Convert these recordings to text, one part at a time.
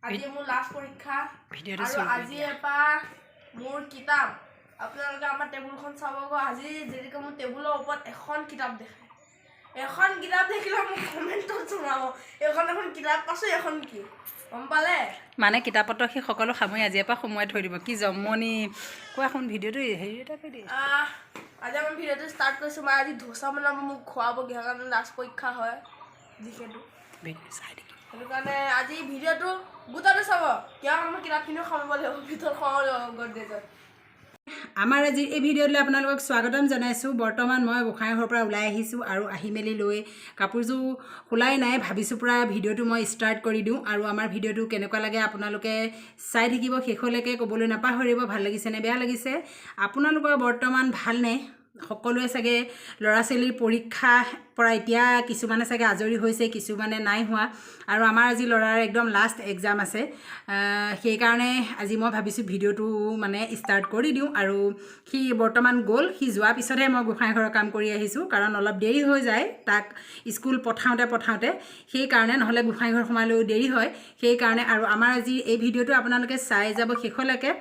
আজি মোৰ লাষ্ট পৰীক্ষা। ভিডিঅ'টো আৰু চুৰ কৰি আজিৰ পৰা মোৰ কিতাপ, আপোনালোকে আমাৰ টেবুলখন চাবগৈ। আজি যেনেকৈ মোৰ টেবুলৰ ওপৰত এখন কিতাপ দেখায়, এখন কিতাপ দেখিলে মোক কমেণ্টত জনাব, এইখন এখন কিতাপ পাইছোঁ, এখন কি গম পালে। মানে কিতাপ পত্ৰ সি সকলো সামৰি আজিৰ পৰা সোমোৱাই থৈ দিব। কি জমনি! কোৱাচোন, ভিডিঅ'টো হেৰি এটা কৰি দিয়ে। আজি আমি ভিডিঅ'টো ষ্টাৰ্ট কৰিছোঁ। মই আজি ধোচা বনাব, মোক খুৱাব, সেইকাৰণে লাষ্ট পৰীক্ষা হয় যিহেতু। ভিডিঅ' চাই থাকিব। সেইটো কাৰণে আজি ভিডিঅ'টো গোটাটো চাব। কিয় মই কিতাপখিনিও সোমাব লাগিব, ভিতৰত সোমাব লাগিব গডৰেজত। আমাৰ আজি এই ভিডিঅ'টোলৈ আপোনালোকক স্বাগতম জনাইছোঁ। বৰ্তমান মই গোঁসাই ঘৰৰ পৰা ওলাই আহিছোঁ আৰু আহি মেলি লৈ কাপোৰযোৰ খোলাই নাই, ভাবিছোঁ পূৰা ভিডিঅ'টো মই ষ্টাৰ্ট কৰি দিওঁ। আৰু আমাৰ ভিডিঅ'টো কেনেকুৱা লাগে আপোনালোকে চাই থাকিব শেষলৈকে, ক'বলৈ নাপাহৰিব ভাল লাগিছে নে বেয়া লাগিছে। আপোনালোকৰ বৰ্তমান ভালনে? সকলোৱে চাগে ল'ৰা ছোৱালীৰ পৰীক্ষা পৰা এতিয়া কিছুমানে চাগে আজৰি হৈছে, কিছুমানে নাই হোৱা। আৰু আমাৰ আজি ল'ৰাৰ একদম লাষ্ট এক্সাম আছে, সেইকাৰণে আজি মই ভাবিছোঁ ভিডিঅ'টো মানে ষ্টাৰ্ট কৰি দিওঁ। আৰু সি বৰ্তমান গ'ল, সি যোৱাৰ পিছতহে মই গোঁসাই ঘৰৰ কাম কৰি আহিছোঁ, কাৰণ অলপ দেৰি হৈ যায় তাক স্কুল পঠাওঁতে পঠাওঁতে, সেইকাৰণে, নহ'লে গোঁসাই ঘৰ সোমালেও দেৰি হয়, সেইকাৰণে। আৰু আমাৰ আজি এই ভিডিঅ'টো আপোনালোকে চাই যাব শেষলৈকে।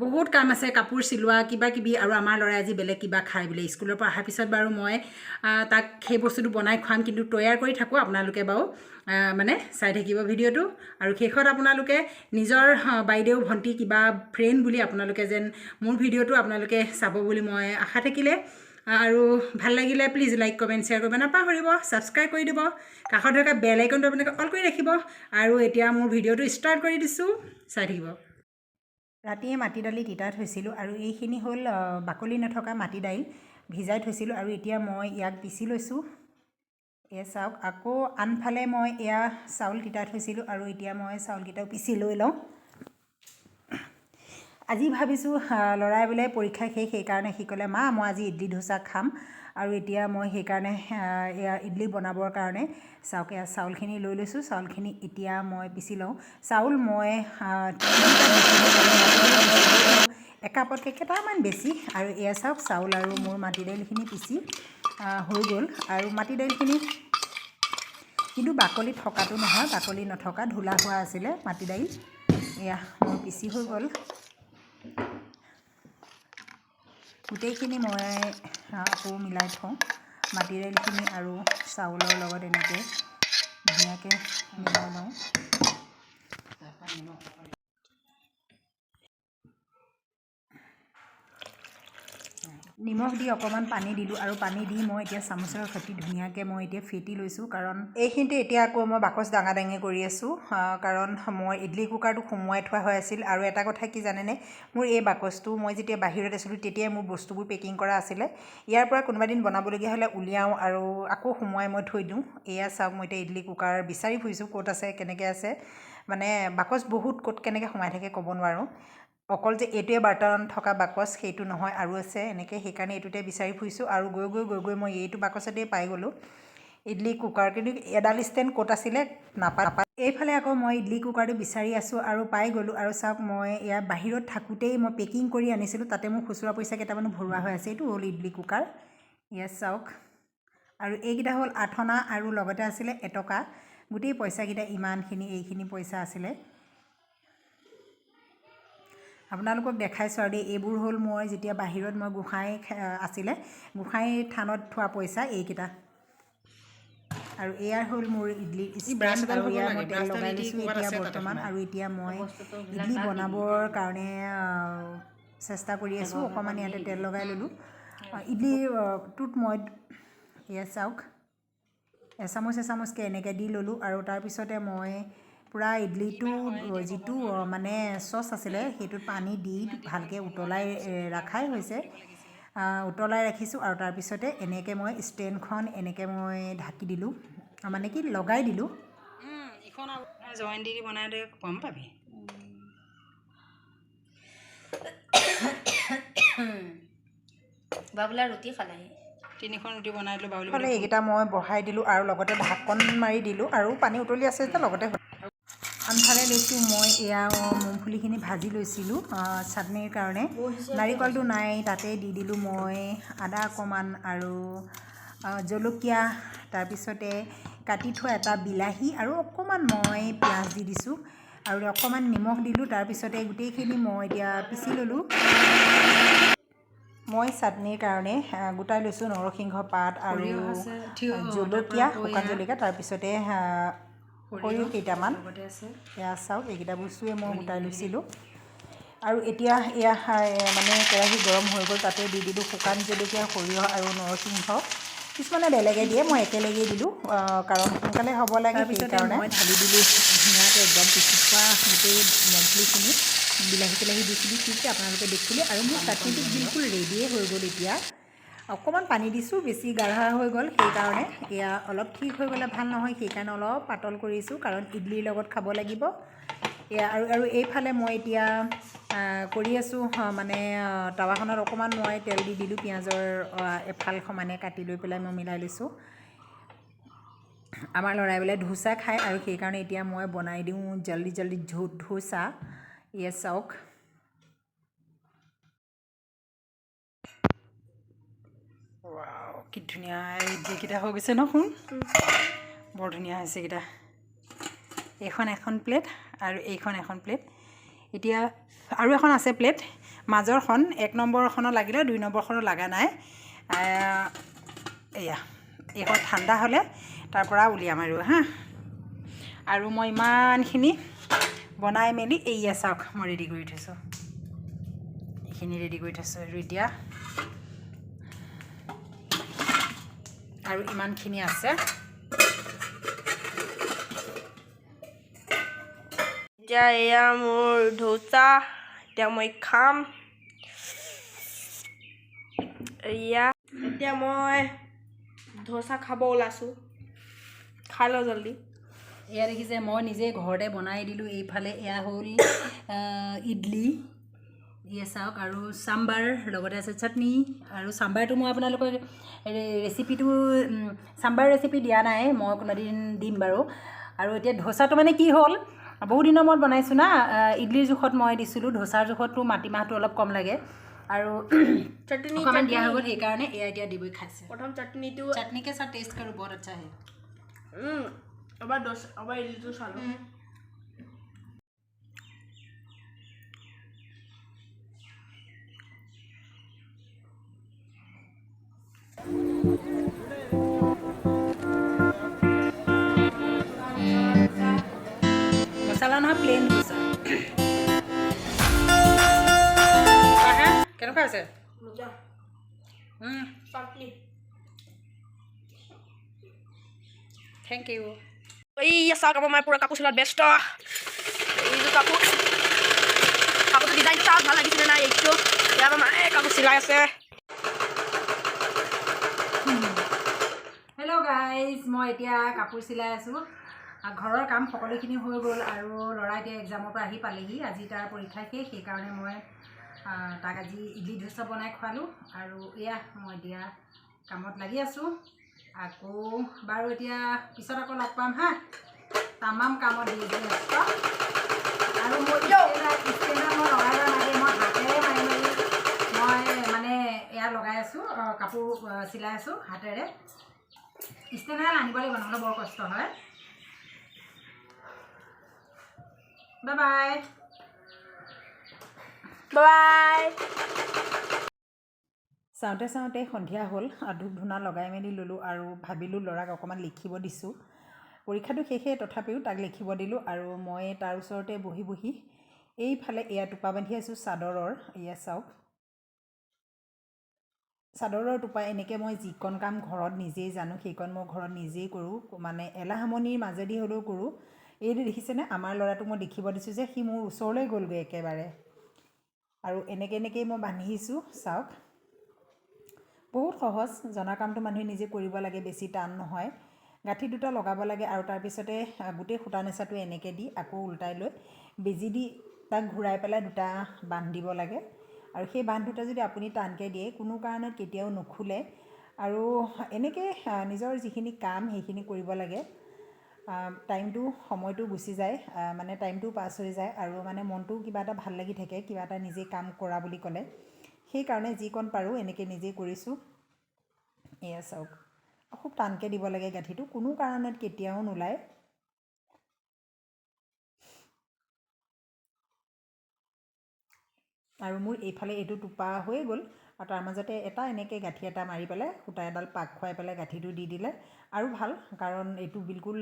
বহুত কাম আছে, কাপোৰ চিলোৱা, কিবা কিবি। আৰু আমাৰ ল'ৰাই আজি বেলেগ কিবা খাই বোলে। স্কুলৰ পৰা অহাৰ পিছত বাৰু মই তাক সেই বস্তুটো বনাই খুৱাম, কিন্তু তৈয়াৰ কৰি থাকোঁ। আপোনালোকে বাৰু মানে চাই থাকিব ভিডিঅ'টো আৰু শেষত আপোনালোকে নিজৰ বাইদেউ, ভণ্টি, কিবা ফ্ৰেণ্ড বুলি আপোনালোকে যেন মোৰ ভিডিঅ'টো আপোনালোকে চাব বুলি মই আশা থাকিলে। আৰু ভাল লাগিলে প্লিজ লাইক, কমেণ্ট, শ্বেয়াৰ কৰিব নাপাহৰিব, ছাবস্ক্ৰাইব কৰি দিব, কাষত থকা বেল আইকনটো আপোনালোকে অল কৰি ৰাখিব। আৰু এতিয়া মোৰ ভিডিঅ'টো ষ্টাৰ্ট কৰি দিছোঁ, চাই থাকিব। ৰাতিয়ে মাটি দালি তিতাই থৈছিলোঁ আৰু এইখিনি হ'ল বাকলি নথকা মাটি দাইল ভিজাই থৈছিলোঁ আৰু এতিয়া মই ইয়াক পিচি লৈছোঁ। এয়া চাওক, আকৌ আনফালে মই এয়া চাউল তিতাই থৈছিলোঁ আৰু এতিয়া মই চাউলকেইটাও পিচি লৈ লওঁ। আজি ভাবিছোঁ, ল'ৰাই বোলে পৰীক্ষা শেষ, সেইকাৰণে সি ক'লে, "মা, মই আজি ইডলি ধোচা খাম।" আৰু এতিয়া মই সেইকাৰণে এয়া ইডলি বনাবৰ কাৰণে চাওক, এয়া চাউলখিনি লৈ লৈছোঁ। চাউলখিনি এতিয়া মই পিচি লওঁ। চাউল মই একাপতকৈ কেইটামান বেছি। আৰু এয়া চাওক, চাউল আৰু মোৰ মাটি দাইলখিনি পিচি হৈ গ'ল। আৰু মাটি দাইলখিনি কিন্তু বাকলি থকাটো নহয়, বাকলি নথকা, ধূলা হোৱা আছিলে মাটি দাইল। এয়া মোৰ পিচি হৈ গ'ল। গোটেইখিনি মই আকৌ মিলাই থওঁ। মাটি দাইলখিনি আৰু চাউলৰ লগত এনেকৈ ধুনীয়াকৈ মিলাই লওঁ। নিমখ দি অকণমান পানী দিলোঁ আৰু পানী দি মই এতিয়া চামুচৰ সৈতে ধুনীয়াকৈ মই এতিয়া ফেটি লৈছোঁ, কাৰণ এইখিনিতে এতিয়া আকৌ মই বাকচ ডাঙা ডাঙি কৰি আছোঁ, কাৰণ মই ইডলি কুকাৰটো সোমোৱাই থোৱা হৈ আছিল। আৰু এটা কথা কি জানেনে? মোৰ এই বাকচটো মই যেতিয়া বাহিৰত আছিলোঁ, তেতিয়াই মোৰ বস্তুবোৰ পেকিং কৰা আছিলে। ইয়াৰ পৰা কোনোবা দিন বনাবলগীয়া হ'লে উলিয়াওঁ আৰু আকৌ সোমোৱাই মই থৈ দিওঁ। এয়া চাওক, মই এতিয়া ইডলি কুকাৰ বিচাৰি ফুৰিছোঁ, ক'ত আছে, কেনেকৈ আছে। মানে বাকচ বহুত, ক'ত কেনেকৈ সোমাই থাকে ক'ব নোৱাৰোঁ। অকল যে এইটোৱে বাৰ্তন থকা বাকচ সেইটো নহয়, আৰু আছে এনেকৈ, সেইকাৰণে এইটোতে বিচাৰি ফুৰিছোঁ। আৰু গৈ গৈ গৈ গৈ মই এইটো বাকচতেই পাই গ'লোঁ ইডলি কুকাৰ, কিন্তু এডাল ষ্টেণ্ড ক'ত আছিলে নাপা। এইফালে আকৌ মই ইডলি কুকাৰটো বিচাৰি আছোঁ আৰু পাই গ'লোঁ। আৰু চাওক, মই ইয়াৰ বাহিৰত থাকোঁতেই মই পেকিং কৰি আনিছিলোঁ, তাতে মোৰ খুচুৰা পইচা কেইটামানো ভৰোৱা হৈ আছে। এইটো হ'ল ইডলি কুকাৰ, ইয়াত চাওক। আৰু এইকেইটা হ'ল 8 অনা আৰু লগতে আছিলে 1 টকা। গোটেই পইচাকেইটা ইমানখিনি, এইখিনি পইচা আছিলে। আপোনালোকক দেখাইছোঁ আৰু দেই। এইবোৰ হ'ল মই যেতিয়া বাহিৰত মই গোঁসাই আছিলে, গোঁসাই থানত থোৱা পইচা এইকেইটা। আৰু এয়া হ'ল মোৰ ইডলি ষ্টেণ্ড আৰু এয়া মই তেল লগাই লৈছোঁ এতিয়া বৰ্তমান। আৰু এতিয়া মই ইডলি বনাবৰ কাৰণে চেষ্টা কৰি আছোঁ। অকণমান ইয়াতে তেল লগাই ল'লোঁ ইডলিটোত মই। এয়া চাওক, এচামুচ এচামুচকৈ এনেকৈ দি ল'লোঁ আৰু তাৰপিছতে মই পূৰা ইডলিটো যিটো মানে চচ আছিলে, সেইটোত পানী দি ভালকৈ উতলাই ৰখাই হৈছে, উতলাই ৰাখিছোঁ। আৰু তাৰপিছতে এনেকৈ মই ষ্টেণ্ডখন এনেকৈ মই ঢাকি দিলোঁ, মানে কি, লগাই দিলোঁ। ইখন জইন দি দি বনাই দে, গম পাবি। বাবুলা ৰুটি খালেহি। তিনিখন ৰুটি বনাই দিলোঁ বাউলি। এইকেইটা মই বহাই দিলোঁ আৰু লগতে ঢাকন মাৰি দিলোঁ আৰু পানী উতলি আছে যেতিয়া লগতে। আনফালে লৈছোঁ মই এয়া মুংফলিখিনি ভাজি লৈছিলোঁ চাটনিৰ কাৰণে। নাৰিকলটো নাই, তাতে দি দিলোঁ মই আদা অকণমান আৰু জলকীয়া, তাৰপিছতে কাটি থোৱা এটা বিলাহী আৰু অকণমান মই পিঁয়াজ দি দিছোঁ। আৰু অকণমান নিমখ দিলোঁ। তাৰপিছতে গোটেইখিনি মই এতিয়া পিচি ল'লোঁ। মই চাটনিৰ কাৰণে গোটাই লৈছোঁ নৰসিংহ পাত আৰু সৰিয়হ আছে, থিয় জলকীয়া, তাৰপৰা আকৌ শুকান এয়া জলকীয়া, তাৰপিছতে সৰিয়হ কেইটামান। লগতে আছে। এয়া চাওক, এইকেইটা বস্তুৱে মই গোটাই লৈছিলোঁ। আৰু এতিয়া এয়া মানে কেৰাহী গৰম হৈ গ'ল, তাতে দি দিলোঁ শুকান জলকীয়া, সৰিয়হ আৰু নৰসিংহ। কিছুমানে বেলেগে দিয়ে, মই একেলগেই দিলোঁ, কাৰণ সোনকালে হ'ব লাগে। তাৰপিছতে সেইকাৰণে মই ঢালি দিলোঁ ধুনীয়াকৈ একদম পিচি থোৱা গোটেই মমফলিখিনি, বিলাহী চিলাহী দিছিলোঁ, কি কি আপোনালোকে দেখিলে। আৰু মোৰ চাটনিটো বিলকুল ৰেডিয়ে হৈ গ'ল। এতিয়া অকণমান পানী দিছোঁ, বেছি গাঢ়া হৈ গ'ল, সেইকাৰণে এয়া অলপ ঠিক হৈ গ'লে ভাল নহয়, সেইকাৰণে অলপ পাতল কৰিছোঁ, কাৰণ ইডলিৰ লগত খাব লাগিব এয়া। আৰু আৰু এইফালে মই এতিয়া কৰি আছোঁ, মানে টাৱাখনত অকণমান মই তেল দি দিলোঁ, পিঁয়াজৰ এফাল সমানে কাটি লৈ পেলাই মই মিলাই লৈছোঁ। আমাৰ ল'ৰাই বোলে ধোচা খায় আৰু সেইকাৰণে এতিয়া মই বনাই দিওঁ জল্দি জল্দি ধোচা। এয়া চাওক। ৱাও, কি ধুনীয়া ইডলিকেইটা হৈ গৈছে ন সোণ? বৰ ধুনীয়া হৈছে এইকেইটা। এইখন এখন প্লেট আৰু এইখন এখন প্লেট। এতিয়া আৰু এখন আছে প্লেট, মাজৰখন এক নম্বৰখনত লাগিলে, দুই নম্বৰখনত লগা নাই। এয়া এইখন ঠাণ্ডা হ'লে তাৰ পৰা উলিয়াম আৰু হা। আৰু মই ইমানখিনি বনাই মেলি এইয়া চাওক, মই ৰেডি কৰি থৈছোঁ, এইখিনি ৰেডি কৰি থৈছোঁ। আৰু এতিয়া আৰু ইমানখিনি আছে। এতিয়া এয়া মোৰ ধোচা, এতিয়া মই খাম। এয়া এতিয়া মই ধোচা খাব ওলাইছোঁ, খাই লওঁ জল্দি। এয়া দেখিছে, মই নিজে ঘৰতে বনাই দিলোঁ। এইফালে এয়া হ'ল ইডলি, এয়া চাওক, আৰু চাম্বাৰ, লগতে আছে চাটনি। আৰু চাম্বাৰটো মই আপোনালোকৰ ৰেচিপিটো, চাম্বাৰ ৰেচিপি দিয়া নাই, মই কোনোদিন দিম বাৰু। আৰু এতিয়া ধোচাটো মানে কি হ'ল, বহুত দিনৰ মূৰত বনাইছোঁ না, ইডলিৰ জোখত মই দিছিলোঁ, ধোচাৰ জোখততো মাটিমাহটো অলপ কম লাগে আৰু চাটনি। অকণমান দিয়া হৈ গ'ল, সেইকাৰণে এয়া এতিয়া দিবই খাইছে। প্ৰথম চাটনিটো। चटनी के साथ टेस्ट करो, बहुत अच्छा है। এবাৰ দোচা, এবাৰ ইডলিটো চালোঁ। মছলা নহয়, প্লেইন ধোচা। আহা, কেনেকুৱা আছে? মজা। চাটনি। Thank U. এইয়া চাওক, আমাৰ মায়ে পূৰা কাপোৰ চিলোৱাত ব্যস্ত। এইযোৰ কাপোৰ, কাপোৰটো ডিজাইনটো চাওক, ভাল লাগিছেনে নাই? এইটো এয়া আমাৰ মায়ে কাপোৰ চিলাই আছে। হেল্ল' গাইজ, মই এতিয়া কাপোৰ চিলাই আছোঁ। ঘৰৰ কাম সকলোখিনি হৈ গ'ল আৰু ল'ৰা এতিয়া এক্সামৰ পৰা আহি পালেহি। আজি তাৰ পৰীক্ষা শেষ, সেইকাৰণে মই তাক আজি ইডলি ধোচা বনাই খোৱালোঁ। আৰু এয়া মই এতিয়া কামত লাগি আছোঁ। আকৌ বাৰু এতিয়া পিছত আকৌ লগ পাম। হা, তামাম কামত ব্যস্ত। আৰু মোৰ ষ্টেণ্ডাৰ মই লগাই লোৱা নাই, মই হাতেৰে মাৰি মাৰি মই মানে এয়া লগাই আছোঁ, কাপোৰ চিলাই আছোঁ হাতেৰে। ষ্টেণ্ডাৰ আনিব লাগিব, নহ'লে বৰ কষ্ট হয়। Bye bye. Bye. চাওঁতে চাওঁতে সন্ধিয়া হ'ল। ধূপ ধূনা লগাই মেলি ল'লোঁ আৰু ভাবিলোঁ ল'ৰাক অকণমান লিখিব দিছোঁ। পৰীক্ষাটো শেষেই, তথাপিও তাক লিখিব দিলোঁ আৰু মই তাৰ ওচৰতে বহি বহি এইফালে এয়া টোপা বান্ধি আছোঁ চাদৰৰ। এয়া চাওক, চাদৰৰ টোপা। এনেকৈ মই যিকণ কাম ঘৰত নিজেই জানো, সেইকণ মই ঘৰত নিজেই কৰোঁ, মানে এলাহ আমনিৰ মাজেদি হ'লেও কৰোঁ। এইটো দেখিছেনে, আমাৰ ল'ৰাটোক মই লিখিব দিছোঁ যে সি মোৰ ওচৰলৈ গ'লগৈ একেবাৰে। আৰু এনেকৈ এনেকেই মই বান্ধিছোঁ। চাওক, বহুত সহজ। জনা কামটো মানুহে নিজে কৰিব লাগে, বেছি টান নহয়। গাঁঠি দুটা লগাব লাগে আৰু তাৰপিছতে গোটেই সূতা নেচাটো এনেকৈ দি আকৌ ওলটাই লৈ বেজি দি তাক ঘূৰাই পেলাই দুটা বান্ধ দিব লাগে। আৰু সেই বান্ধ দুটা যদি আপুনি টানকৈ দিয়ে, কোনো কাৰণত কেতিয়াও নুখোলে। আৰু এনেকৈ নিজৰ যিখিনি কাম সেইখিনি কৰিব লাগে। টাইমটো, সময়টো গুচি যায়, মানে টাইমটোও পাছ হৈ যায় আৰু মানে মনটোও কিবা এটা ভাল লাগি থাকে, কিবা এটা নিজে কাম কৰা বুলি ক'লে। সেইকাৰণে যিকণ পাৰোঁ এনেকৈ নিজেই কৰিছোঁ। এয়া চাওক, খুব টানকৈ দিব লাগে গাঁঠিটো, কোনো কাৰণত কেতিয়াও নোলায়। আৰু মোৰ এইফালে এইটো টোপা হৈয়ে গ'ল আৰু তাৰ মাজতে এটা এনেকৈ গাঁঠি এটা মাৰি পেলাই সূতা এডাল পাক খুৱাই পেলাই গাঁঠিটো দি দিলে আৰু ভাল, কাৰণ এইটো বিলকুল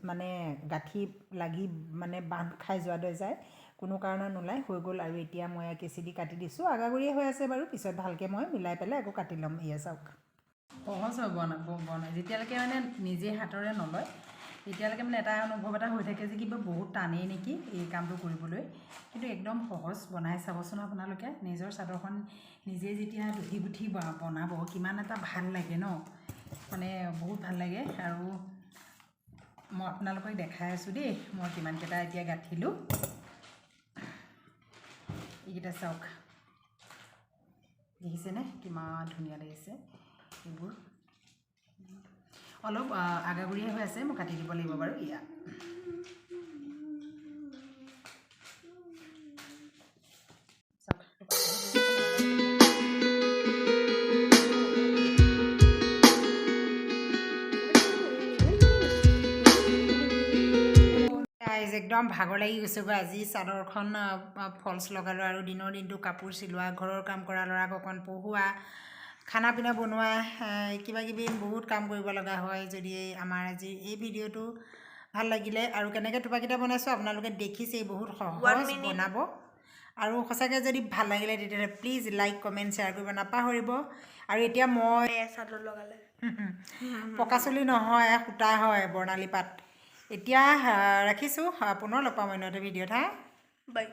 মানে গাঁঠি লাগি মানে বান্ধ খাই যোৱা দৰে যায়, কোনো কাৰণত নোলায়। হৈ গ'ল। আৰু এতিয়া মই কেঁচি দি কাটি দিছোঁ। আগাগুৰিয়ে হৈ আছে বাৰু, পিছত ভালকৈ মই মিলাই পেলাই আকৌ কাটি ল'ম। এয়া চাওক। সহজ হয় বনাই, যেতিয়ালৈকে মানে নিজে হাতৰে নলয় তেতিয়ালৈকে মানে এটা অনুভৱ এটা হৈ থাকে যে কিবা বহুত টানেই নেকি এই কামটো কৰিবলৈ, কিন্তু একদম সহজ। বনাই চাবচোন আপোনালোকে। নিজৰ চাদৰখন নিজে যেতিয়া দহি গুঠি বনাব, কিমান এটা ভাল লাগে ন, মানে বহুত ভাল লাগে। আৰু মই আপোনালোকক দেখাই আছোঁ দেই মই কিমানকেইটা এতিয়া গাঁঠিলোঁ। এইকেইটা চাওক, দেখিছেনে কিমান ধুনীয়া লাগিছে। এইবোৰ অলপ আগাগুৰিয়ে হৈ আছে, মই কাটি দিব লাগিব বাৰু। এয়া চাওক। গাইজ, একদম ভাগৰ লাগি গৈছেগৈ। আজি চাদৰখন ফলছ লগালোঁ আৰু দিনৰ দিনটো কাপোৰ চিলোৱা, ঘৰৰ কাম কৰা, ল'ৰাক অকণ পঢ়োৱা, খানা পিনা বনোৱা, কিবা কিবি বহুত কাম কৰিব লগা হয়। যদি আমাৰ আজি এই ভিডিঅ'টো ভাল লাগিলে আৰু কেনেকৈ টোপাকেইটা বনাইছোঁ আপোনালোকে দেখিছেই, বহুত সহজ minute. বনাব। আৰু সঁচাকৈ যদি ভাল লাগিলে, তেতিয়াহ'লে প্লিজ লাইক, কমেণ্ট, শ্বেয়াৰ কৰিব নাপাহৰিব। আৰু এতিয়া মই চাদৰ লগালে। পকা চুলি নহয়, সূতা হয়, বৰ্ণালী পাত। এতিয়া ৰাখিছোঁ, পুনৰ লগ পাম অন্য এটা ভিডিঅ'ত। হা। বাই।